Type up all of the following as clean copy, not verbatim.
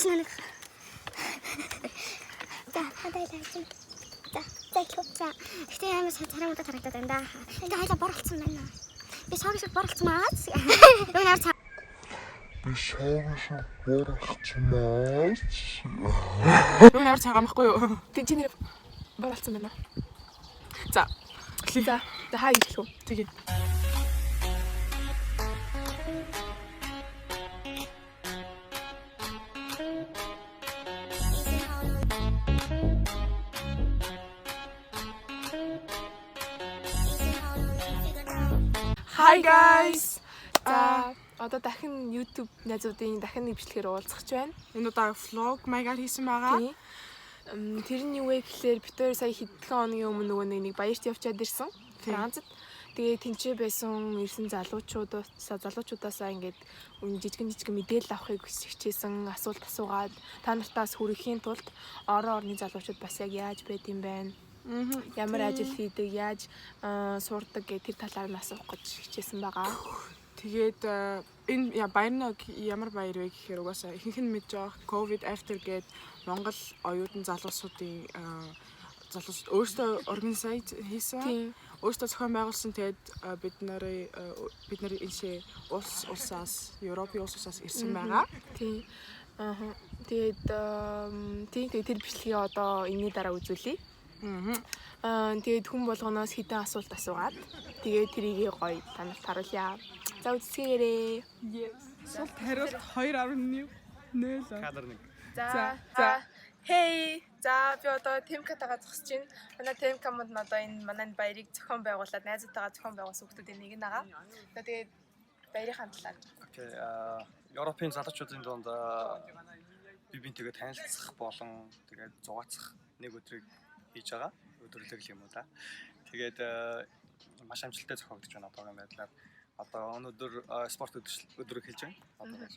Энэ чинь нэг. За, хадаа илаа чинь. За, за их. За. Гэтэ амар царай удаа тарагдаад байна да. Гэтэ хоёлаа бор болсон байна. Би шог шиг бор болсон маа. Юу нэр цаа. Би шоог шиг бор болчихмаа. Юу нэр цагаан байхгүй юу? Тэг чи нэр бор болсон байна. За. За, за хаа гэж хэлэх үү? Тэгээ. Hi guys. За, одоо дахин YouTube найзуудын дахин нэг бичлэгээр уулзах гэж байна. Энэ удаа vlog маягаар хийсэн байгаа. Тийм. Тэр нь юу вэ гэхлээр бид хоёр сая хэдхэн хоногийн өмнө нөгөө нэг баярт явчаад ирсэн. Тийм. Францад. Тэгээ тэнцээ байсан ирсэн залуучуудаасаа ингээд жижигэн жижигэн мэдээлэл авахыг хичээсэн, асуулт асуугаад та нартаас хүрэхийн тулд орон орны залуучууд бас яг яаж байд юм бэ? Ямар ажил хийдэг, яаж сурдаг гэх тэр талаар нь асуух гэж хичээсэн байгаа. Тэгээд энэ баяр нь ямар баяр вэ гэхээр угаасаа ихэнх нь мэдж байгаа COVID after гээд Монгол оюутан залуусуудын залуус өөрсдөө органайз хийсэн. Тийм. Өөрсдөө зохион байгуулсан. Тэгээд бид нар энэшээ улс улсаас, Европын улс улсаас ирсэн байгаа. Тийм. Аа. Тэгээд тийм, тэгээд тэр бичлэгийг одоо энэний дараа үзүүлье. Аа, тэгээд хүн болгоноос хэдэн асуулт асуугаад тэгээд тэрийг гоё та нарт харуулъя. За, үзцгээгээрэй. Yes. Асуулт хариулт 2.0. Кадр нэг. За. За. Hey. За, би одоо Темкатагаа зогсож байна. Манай Темка манд нь одоо энэ манай энэ баярыг зохион байгуулад найзуудтайгаа зохион байгуулсан хүмүүсийн нэг нь байгаа. За, тэгээд баярынхаа талаар. Окей. Европын залуучуудын дунд бие биентэйгээ танилцах болон тэгээд зугаацах нэг өдрийг хийж байгаа. Өдөрлөг юм уу да. Тэгээд маш амжилттай зохиогдож байна одоогийн байдлаар. Одоо өнөөдөр спорт өдөр эхэлж байна. Одоо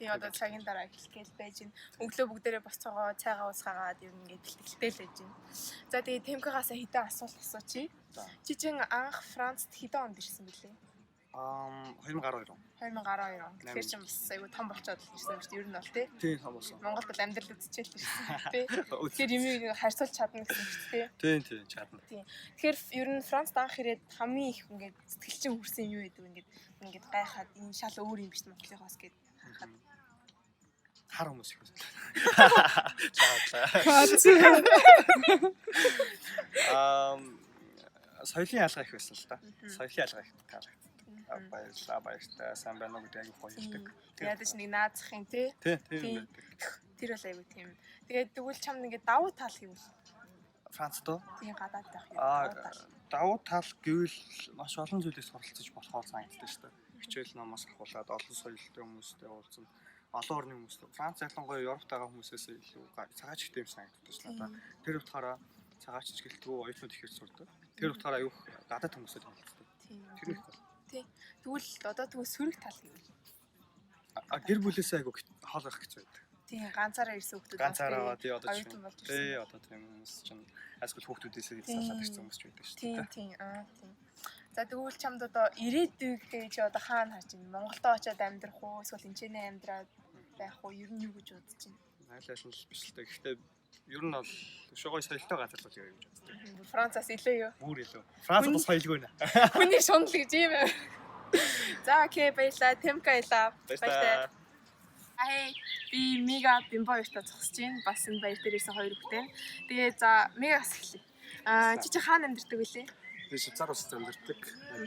Тийм, одоо цагийн дараа эхлэх гээл байж байна. Өглөө бүгдээрээ босцоогоо цайгаа уусгаагаад ер нь ингээд бэлтгэлтэй л байж байна. За, тэгээд Темкагаас хэдэн асуулт асуучих. За. Чи чин анх Францад хэдэн онд ирсэн бэлээ? 2012 он. 2012 он. Тэгэхээр чин бас айгүй том болчоод л ирсэн юм шүү дээ. Ер нь бол тий. Тийм, том болсон. Монголд бол амьдрал үзчихэл ирсэн тий. Тэгэхээр юм харьцуулж чадна гэсэн юм шүү дээ. Тийм, тийм, чадна. Тэгэхээр ер нь Францад анх ирээд хамгийн их ингээд сэтгэл чинь хүрсэн юм юу гэдэг вэ? Ингээд гайхаад энэ шал өөр юм биш Монголынхоос гээд харахад. Хар хүмүүс их байсан. За за. Соёлын ялгаа их байсан л да. Соёлын ялгаа их таалагддаг. Баярлалаа, баяртай, сайн байна уу гэдэг аягүй гоё хэлдэг. Ядаж нэг наазах юм тий. Тийм, тийм Тийм. байдаг. Тэр бол айгүй тийм. Тэгээд тэгвэл чам ингээд давуу тал гэвэл Францд уу? тийм гадаад байх юм Аа, давуу тал. давуу тал гэвэл маш олон зүйлээс суралцаж болохоор санагддаг шүү дээ. Хичээл номоос ахуулаад олон соёлтой хүмүүстэй уулзсан, олон орны хүмүүстэй. Франц ялангуяа Европт байгаа хүмүүсээс илүү цагаач ихтэй юм санагддаг шүү дээ. Тэр утгаараа цагаач ч гэлтгүй оюутнууд ихээр сурдаг. Тэр утгаараа аюух гадаад хүмүүстэй танилцдаг. Тийм. Тэр нэг тал. Тэгвэл одоо тэгвэл сөрөг тал гэвэл А гэр бүлээсээ айгу хол байх гэж байдаг. тийм ганцаараа ирсэн хүмүүс Ганцаараа тий одоо оюутан чинь болж ирсэн. тий одоо тийм хүмүүс чинь альсгүй хүүхдүүдээсээ Тийм. салаад ирсэн хүмүүс ч байдаг шүү Тийм дээ. тийм аа тийм. За, тэгвэл чамд одоо ирээдүйгээ чи одоо хаана харж байна? Монголдо очиод амьдрах уу эсвэл энэ ч нэ амьдраад байх уу? Ер нь юу гэж бодож байна? Айл айл нь л биш л дээ. Гэхдээ ер нь бол өшөө гой соёлтой газар л яваа гэж боддог. Бүр Францаас илүү юу? Бүр илүү. Франц одоо соёлгүй нэ. Хүний шунал гэж юм. За, окей, баярлаа. Темка баярлаа. Баярлалаа. Хей, би Мига Бимбо хоёртой зогсож байна. Бас энэ баяр дээр ирсэн хоёр хүүхдээ. Тэгээ за, Мигаас эхлэе. Аа, чи хаана амьдардаг вүлээ? Би Швейцар улсад амьдардаг.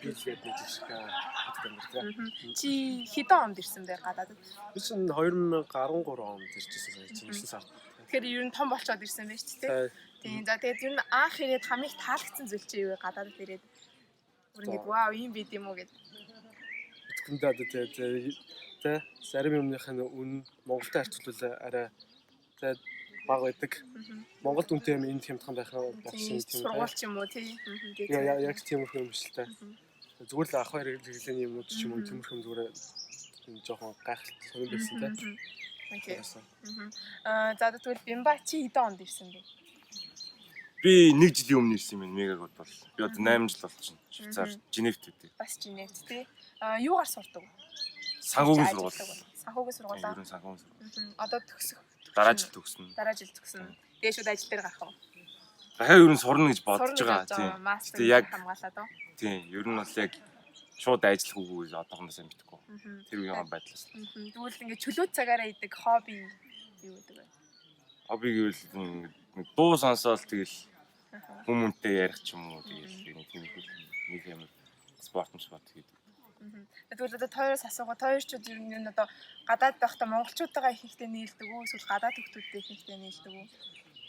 Бил гээд нэг жижиг хотод амьдардаг. Чи хэдэн онд ирсэн бэ гадаадд? Би чинь 2013 онд иржсэн сая чинь 9 сард. Тэгэхээр ер нь том болчоод ирсэн байж тээ. Тийм. За, тэгээд ер нь анх ирээд хамгийн их таалагдсан зүйл чи юу вэ? Гадаадд ирээд бүр ингээд вау, ийм байд юм уу гэд. Итгэндээ одоо тэгээ тэ зарим юмных нь үн Монголтой харьцуулбал арай тэ бага байдаг. Монголд үнэтэй юм энд хямдхан байх Тийм, юм тийм. сургууль ч юм уу тий. Яг яг тиймэрхүү юм биш л та. Зүгээр л ах хоёр хэрэглээний юмнууд ч юм уу тиймэрхүү юм зүгээр юм жоохон гайхалтай сонир байсан тэ. Окей. Аа, за, тэгвэл Бимба, чи хэдэн онд ирсэн бэ? Би нэг жилийн өмнө ирсэн юм байна. Мегаг бодвол. Би одоо 8 жил болчихно. Швейцар, Женевт байдаг. Бас Женевт тий. Аа, юугаар сурдаг вэ? Санхүүгийн Чи сургууль. ажилладаг уу? Санхүүгийн сургуулаа. Ер нь санхүүгийн сургууль. Одоо төгсөх. Дараа жил төгснө. Дараа жил төгснө. Тэгээ шууд ажил дээр гарах уу? Дахиад ер нь сурна гэж бодож Сурна байгаа. гэж Тийм. байгаа. Мастер Гэтэ яг хамгаалаад уу? тийм, ер нь бол яг шууд ажиллах үгүй гэж одоохондоо сайн мэдэхгүй. Тэр үеийн байдлаас. Тэгвэл ингээд чөлөө цагаараа идэг хобби юу гэдэг вэ? Хобби гэвэл нэг дуу сонсоол тэгэл хүмүүнтэй ярих ч юм уу тэгэл нэг тийм их нэг юм спорт гэдэг. Тэгвэл одоо тойроос асуугаа тойрчууд ер нь одоо гадаад байхдаа монголчуудтайгаа ихэнхдээ нийлдэг үү эсвэл гадаад хүмүүстэй ихэнхдээ нийлдэг үү?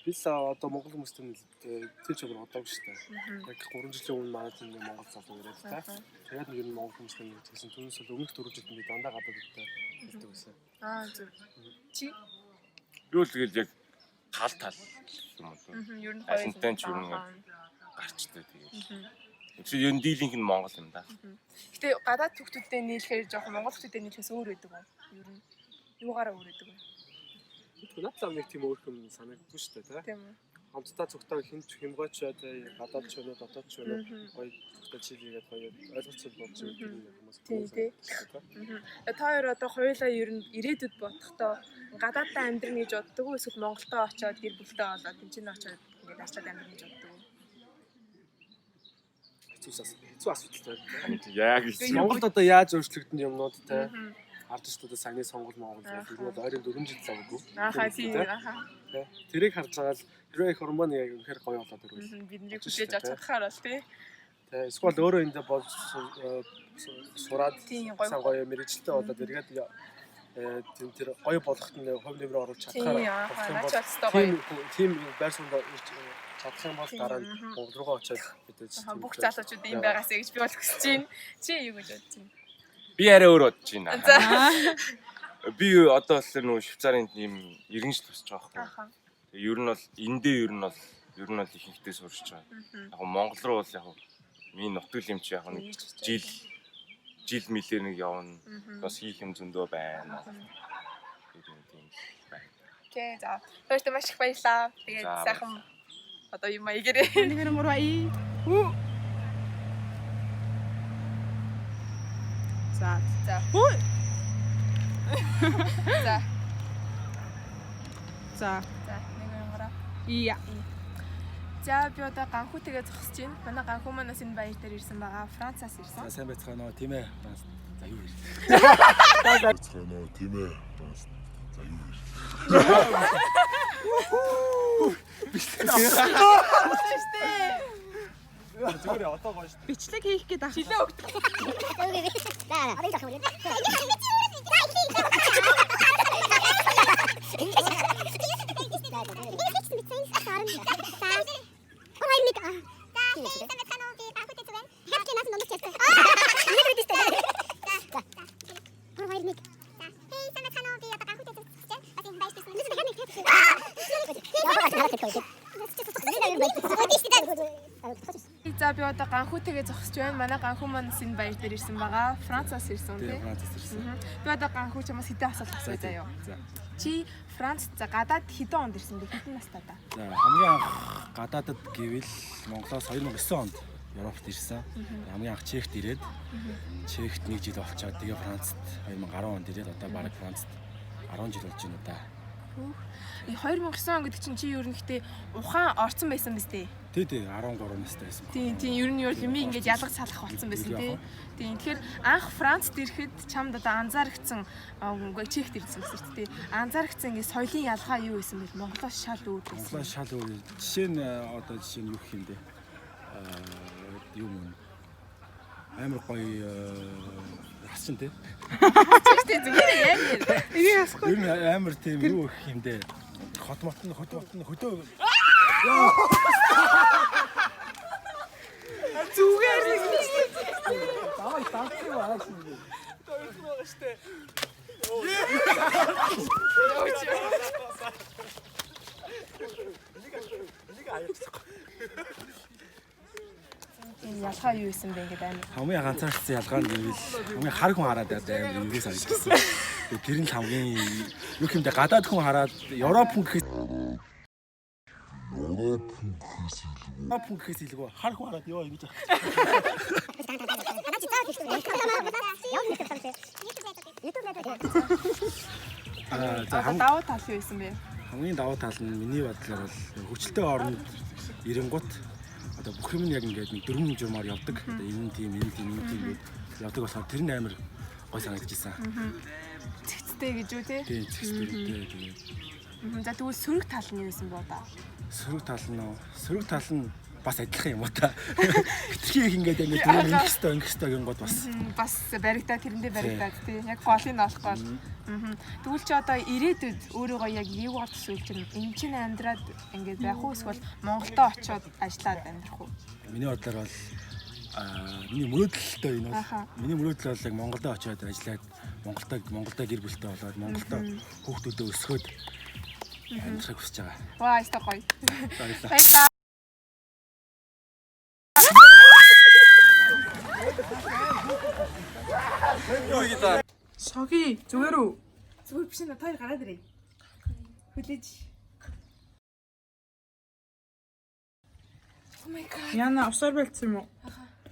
Би л одоо монгол хүмүүстэй нийлдэг. Тэр ч өөр одоогүй шүү дээ. Яг 3 жилийн өмнө манай тэнд монгол залуу ирээд та. Тэгээд ер нь монгол хүмүүстэй нийлсэн. Түүнээс бол өмнөх 4 жилд би дандаа гадаадтай нийлдэг байсан. Аа зөв. Чи Юу л тэгэл яг тал тал юм уу. ер нь Алинтай ч ер нь гарчтай тэгэл. Чи ер нь дийлэнх нь монгол юм да. Гэтэ гадаад хүмүүстэй нийлэхээр жоохон монгол хүмүүстэй нийлэхээс өөр байдаг уу? Ер нь юугаараа өөр байдаг вэ? Надад л нэг тийм өөр юм санагдгүй шүү дээ, Тийм үү. Хамтдаа цугтаа хин ч хэмгооч бай, гадаад ч өнөө дотоод ч өнөө гоё цугтаа чийлгээд гоё ойлголцол болж байгаа юм хүмүүс. Тийм тий. Та хоёр одоо хоёулаа ер нь ирээдүйд бодохдоо гадааддаа амьдрна гэж боддог уу эсвэл Монголдоо очиод гэр бүлтэй болоод тэнцэнэ очиод ингээд ажиллаад амьдрна гэж боддог уу? Хэцүү асуудал байна. Яг хэцүү. Монголд одоо яаж өөрчлөгдөн юмнууд те ардчдуудаа саяны сонгол Монгол гэх юм бол ойрын 4 жил завгүй. Ахаа тийм ахаа. Тэрийг харж байгаа л хэрвээ их хормон яг үнэхээр гоё болоод ирвэл бидний хүлээж авч чадхаар бол тий. Тэ эсвэл өөрөө эндээ болж сураад сайн гоё мэрэгчлээ болоод эргээд тэр гоё болохт нь хувь нэмрээ оруулах чадхаар болох юм. Тийм байр сууринд ирж чадах юм бол дараа нь Монгол руугаа очиод мэдээж бүх залуучууд ийм байгаасаа гэж би бол хүсэж байна. Чи юу гэж бодож байна? Би арай өөр бодож байна. Би одоо болохоор нөгөө Швейцарын ийм иргэншил тусч байгаа байхгүй. Ер нь бол эндээ ер нь бол ихэнхдээ сурч байгаа. Яг Монгол руу бол яг миний нутаг юм чи яг нэг жил мэлээр нэг явна. Бас хийх юм зөндөө байна. Тэр юм тийм байна. Окей, за. Баяртай маш их баярлалаа. Тэгээд сайхан одоо юм аягаарэ. 1 2 3 и. Хүү. За. За. Хүү. За. За. За, 1 2 3. И. За, би одоо ганхүүтэйгээ зогсож байна. Манай ганхүү манаас энэ баяр дээр ирсэн байгаа. Францаас ирсэн. За, сайн байцгаана уу, тийм ээ. Франц. За, юу ирсэн? Байцгаана уу, тийм ээ. Франц. За, юу ирсэн? Зүгээр одоо гоё шүү. Бичлэг хийх гээд ах. Чилээ өгдөг. За, би одоо ганхүүтэйгээ зогсож байна. Манай ганхүү маань энэ баяр дээр ирсэн байгаа. Францаас ирсэн тий. Францаас ирсэн. Би одоо ганхүү чамаас хэдэн асуулт асууя заяа. За. Чи Франц за гадаад хэдэн онд ирсэн бэ? Хэдэн настай та? За, хамгийн анх гадаадад гэвэл Монголоос 2009 онд Европт ирсэн. Хамгийн анх Чехт ирээд Чехт нэг жил болчоод тэгээ Францад 2010 онд ирээд одоо бараг Францад 10 жил болж байна да. 2009 он гэдэг чинь чи ер нь гэхдээ ухаан орцсон байсан биз дээ? Тий, 13 настай байсан. Тийм, тийм, ер нь юу юм ингээд ялгаж салах болсон байсан тий. Тийм, тэгэхээр анх Францд ирэхэд чамд одоо анзаарэгдсэн үгүй Чехт ирсэн гэсэн чинь тий. Анзаарэгдсэн ингээд соёлын ялгаа юу байсан бэ? Монголоос шал өөр байсан. Монголоос шал өөр. Жишээ нь одоо жишээ нь юу гэх юм бэ? Юу юм? Амар гоё хасчин тий. Чехт зүгээр яг юм. Энийг хасахгүй. Ер нь амар тийм юу гэх юм бэ? Хот мот нь хөдөө. Зүгээр Давай давчих аа шинэ. Тойрсон байгаа штэ. Энийг аяачих. Тийм ялгаа юу байсан бэ ингээд амар. Хамгийн ганцаардсан ялгаа нь гэвэл хамгийн хар хүн хараад амар юу санагдсан. Тэгээ тэр нь хамгийн юу хэмдэ гадаад хүн хараад Европ хүн гэхэд Европ хүн гэхээс илүү Европ хүн гэхээс илүү хар хүн хараад ёо ингэж. Аа за Одоо давуу тал юу байсан бэ? Хамгийн давуу тал нь миний бодлоор бол хүчлээ оронд ирэнгуут одоо бүх юм нь яг ингээд нэг дөрвөн журмаар явдаг. Одоо энэ тийм, энэ тийм, энэ тийм гээд явдаг болохоор тэр нь амар гой санагдчихсан. Цэгцтэй гэж үү те? Тийм, цэгцтэй тэгээд. За тэгвэл сөрөг тал нь юу байсан бэ одоо? Сөрөг тал нь уу? Сөрөг тал нь бас адилхан юм уу та. Хитрхи их ингээд ингээд дөрөв ингэх ёстой, ингэх ёстой гингод бас. Бас баригдаа тэрэндээ баригдаад тий. Яг голыг нь олохгүй бол. Тэгвэл чи одоо ирээдүйд өөрийгөө яг юугаар төсөөлж байна? Энд чинь амьдраад ингээд байх уу эсвэл Монголдо очиод ажиллаад амьдрах уу? Миний бодлоор бол миний мөрөөдөлтэй энэ бол миний мөрөөдөл бол яг Монголдо очиод ажиллаад Монголдо гэр бүлтэй болоод Монголдо хүүхдүүдээ өсгөөд амьдрахыг хүсэж байгаа. Ваа, ёстой гоё. Баярлалаа. Баярлалаа. Соги зүгээр үү? Зүгээр биш нэ таар гараад ирээ. Хүлээж. Oh my god. Яна усаар байлцсан юм уу?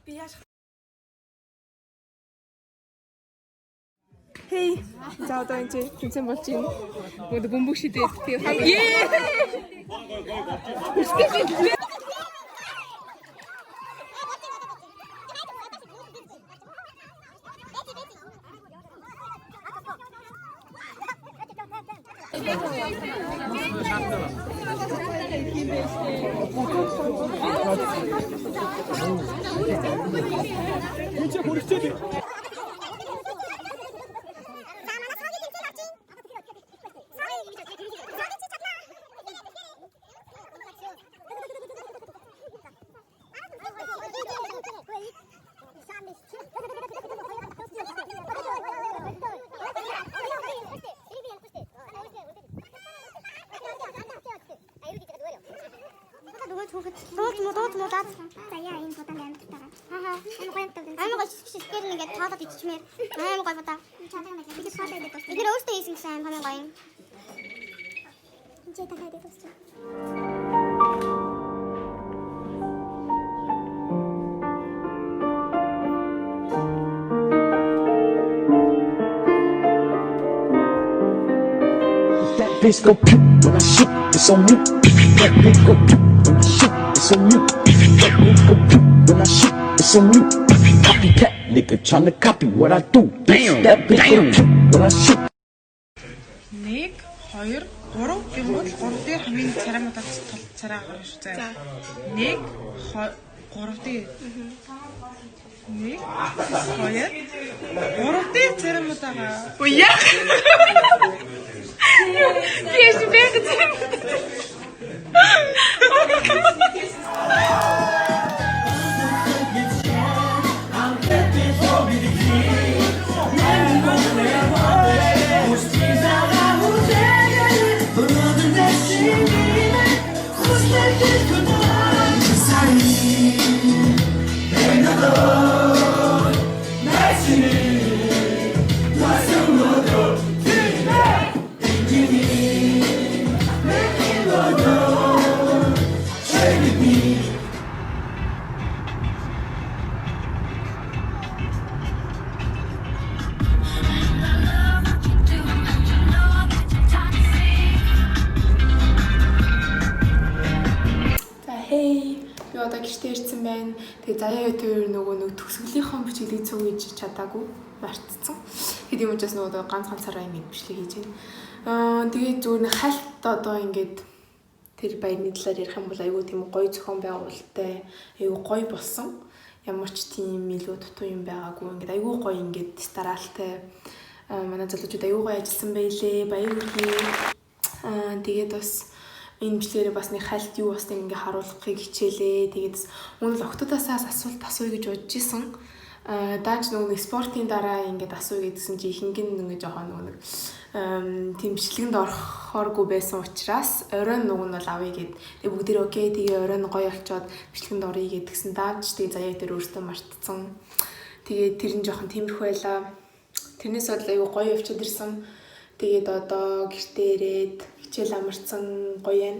Би яаж Хей. За одоо энэ чинь тэмцээн болж байна. Мөн бөмбөг шидээд тэгээ хамгийн Хүчтэй. Дууд муу даад. За яа энэ будаанд амьдтайгаа. Аа. Амар гоё амьдтай. Амар гоё шишгээр ингээд тоолоод иччихмээр. Амар гоё будаа. Бид хоолой идэх. Бид нэр өөрсдөө хийсэн гэсэн амар гоё юм. Энд дахиад идэх дуусчих. That bitch go pew when I shoot, it's on mute. That bitch go pew when I shoot, it's on mute. That bitch go pew when I shoot, it's on mute. Copycat nigga tryna copy what I do. Damn, that bitch go pew when I shoot. 1 2 3 гингууд 3 дээр хамгийн царай муудаад тал царай гарна шүү заяа. 1 3 дээр 1 2 3 дээр царай муудаага. Үгүй яа. Би яш бэ гэж. За хей. Би одоо гэртээ ирсэн байна. Тэгээ заяа хоёр нөгөө нэг төгсгөлийнхөө бичлэгийг цуг хийж чадаагүй мартцсан. Тэгэд юм учраас нөгөө ганц ганцаараа ингэж бичлэг хийж байна. Тэгээд зүгээр нэг хальт одоо ингээд тэр баярны талаар ярих юм бол айгүй тийм гоё зохион байгуулалттай, айгүй гоё болсон. Ямар ч тийм илүү дутуу юм байгаагүй. Ингээд айгүй гоё ингээд стараалтай. Манай залуучууд айгүй гоё ажилласан байлээ. Баяр хүргэе. Тэгээд бас энэ бичлэгээрээ бас нэг хальт юу болсныг ингээ харуулахыг хичээлээ. Тэгээд бас үнэ л октодаасаас асуулт асууя гэж бодож исэн. Даанч нөгөө нэг спортын дараа ингээд асууя гэдгсэн чи ихэнх нь ингээ жоохон нөгөө нэг тийм бичлэгэнд орохооргүй байсан учраас оройн нөгөө нь бол авъя гэд. Тэгээ бүгдээрээ окей тэгээ оройн гоё олцоод бичлэгэнд оръё гэдгсэн. Даанч тэгээ заяа дээр өөртөө мартцсан. Тэгээд тэр нь жоохон тиймэрхүү байлаа. Тэрнээс бол айгүй гоё явчихад ирсэн. Тэгээд одоо гэртээ ирээд хичээл амарцсан гоё юм.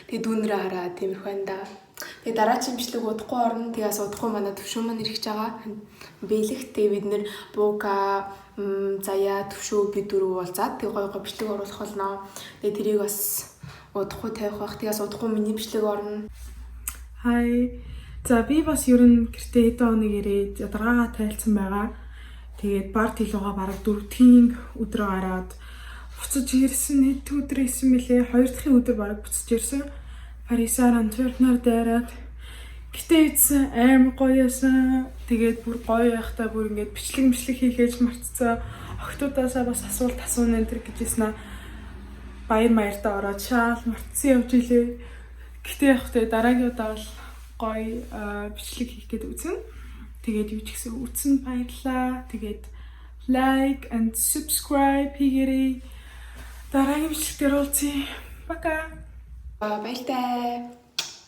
Тэгээ дүүнрээ хараа, тиймэрхүү байна да. Тэгээ дараагийн бичлэг удахгүй орно. Тэгээ бас удахгүй манай төвшөө маань ирэх гэж байгаа. Бэлэг тэгээ бид нэр Буука, Заяа, Төвшөө бид дөрөв уулзаад тэгээ гоё гоё бичлэг оруулах болно. Тэгээ тэрийг бас удахгүй тавих бах. Тэгээ бас удахгүй миний бичлэг орно. Хай. За, би бас ер нь гэртээ хэдэн хоног ирээд ядаргаагаа тайлцсан байгаа. Тэгээд бар төлөөгөө бараг дөрөвдгийн өдрөө гараад буцаж ирсэн. Хэд өдөр исэн мөлий? Хоёр дахь өдөр бараг буцаж ирсэн. Парисаар, Антверпнаар дайраад гэтээ ийдсэн, амар гоё ясан. Тэгээд бүр гоё байхдаа бүр ингээд бичлэг мичлэг хийхээж мартцсан. Охтуудаасаа бас асуулт асууна энэ төр гэж ирсэн аа. Баяр маяртаа ороод шаал мартсан явж илээ. Гэтэ яг тэ дараагийн удаа бол гоё бичлэг хийх гээд үзнэ. Тэгээд юу ч гэсэн үзсэн баярлаа. Тэгээд like and subscribe хийгээрэй. Дараагийн бичлэг дээр уулзъя. Пока. Баяртай.